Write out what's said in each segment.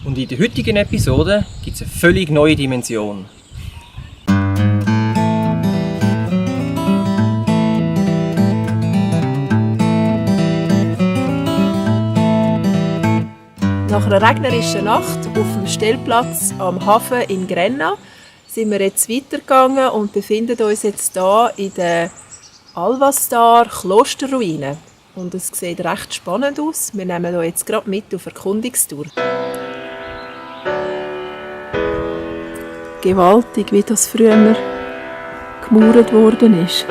Und in der heutigen Episode gibt es eine völlig neue Dimension. Nach einer regnerischen Nacht auf dem Stellplatz am Hafen in Grenna sind wir jetzt weitergegangen und befinden uns jetzt hier in den Alvastar-Klosterruinen. Und es sieht recht spannend aus. Wir nehmen euch jetzt gerade mit auf Erkundungstour. Gewaltig, wie das früher gemauert worden ist.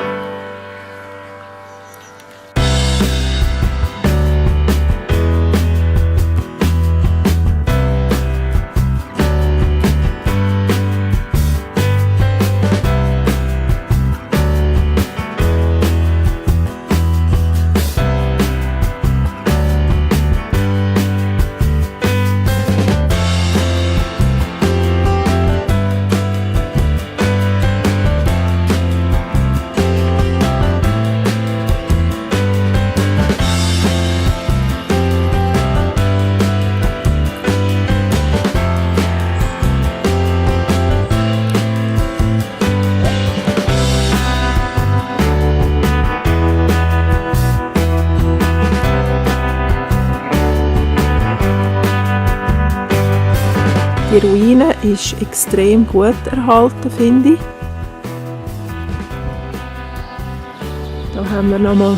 Die Ruine ist extrem gut erhalten, finde ich. Da haben wir nochmal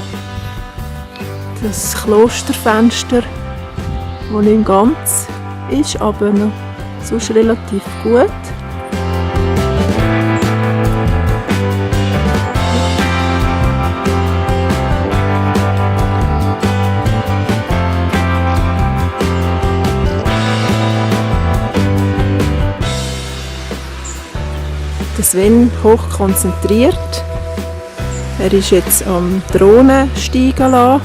das Klosterfenster, das nicht ganz ist, aber noch sonst relativ gut. Sven hoch konzentriert. Er ist jetzt am Drohnen steigen lassen.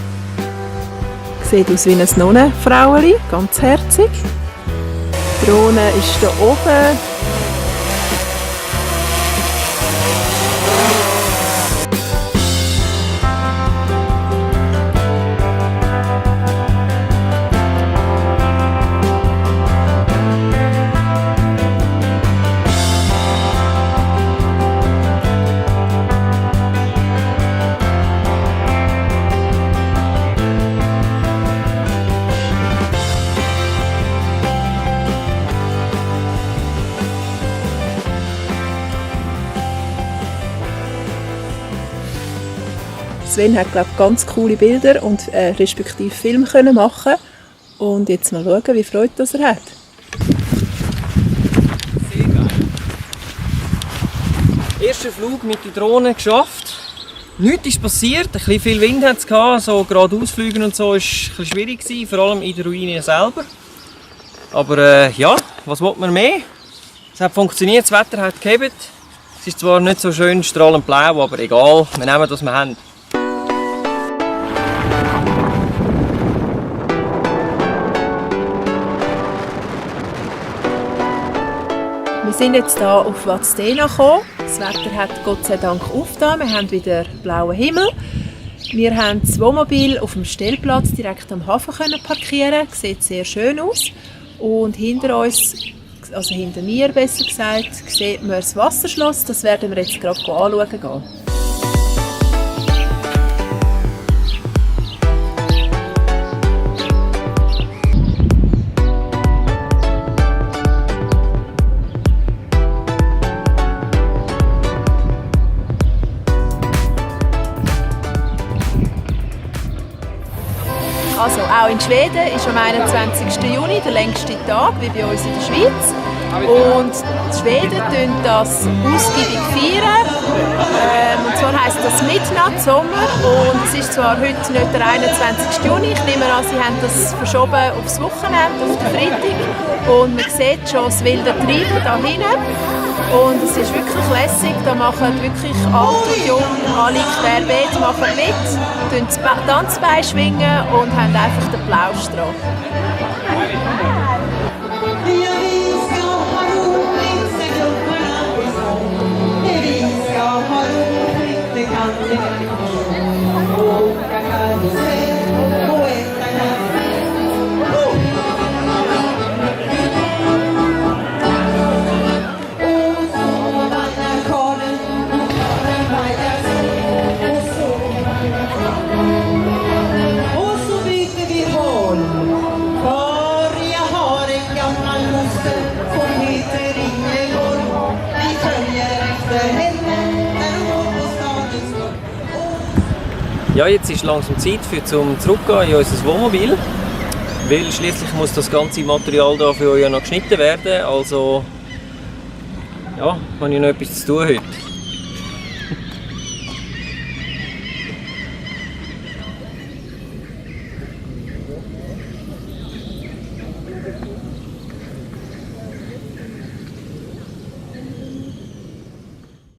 Sieht aus wie ein Nonnenfraueli, ganz herzig. Die Drohne ist hier oben. Sven hat, glaube ich, ganz coole Bilder und respektive Filme können machen. Und jetzt mal schauen, wie Freude das er hat. Sehr geil. Erster Flug mit der Drohne geschafft. Nichts ist passiert, ein bisschen viel Wind hat es gehabt, so geradeaus fliegen und so war ein bisschen schwierig gewesen, vor allem in der Ruine selber. Aber ja, was will man mehr? Es hat funktioniert, das Wetter hat gehebt. Es ist zwar nicht so schön strahlend blau, aber egal, wir nehmen, was wir haben. Wir sind jetzt hier auf Vadstena gekommen. Das Wetter hat Gott sei Dank aufgetan. Wir haben wieder blauen Himmel. Wir haben das Wohnmobil auf dem Stellplatz direkt am Hafen parkieren. Sieht sehr schön aus. Und hinter uns, also hinter mir besser gesagt, sieht man das Wasserschloss. Das werden wir jetzt gerade anschauen gehen. Also auch in Schweden ist am 21. Juni der längste Tag, wie bei uns in der Schweiz. Und die Schweden feiern das ausgiebig feiern. Und zwar heisst das Midnattssommer. Und es ist zwar heute nicht der 21. Juni, ich nehme an, sie haben das verschoben aufs Wochenende, auf den Freitag. Und man sieht schon das wilde Treiben da hinten. Und es ist wirklich lässig, da machen wirklich alt und jung, alle querbeet machen mit, das Tanzbein schwingen und haben einfach den Plausch dran. Ja, jetzt ist langsam Zeit zum Zurückgehen in unser Wohnmobil. Weil schließlich muss das ganze Material da für euch ja noch geschnitten werden. Also ja, habe ich noch etwas zu tun heute.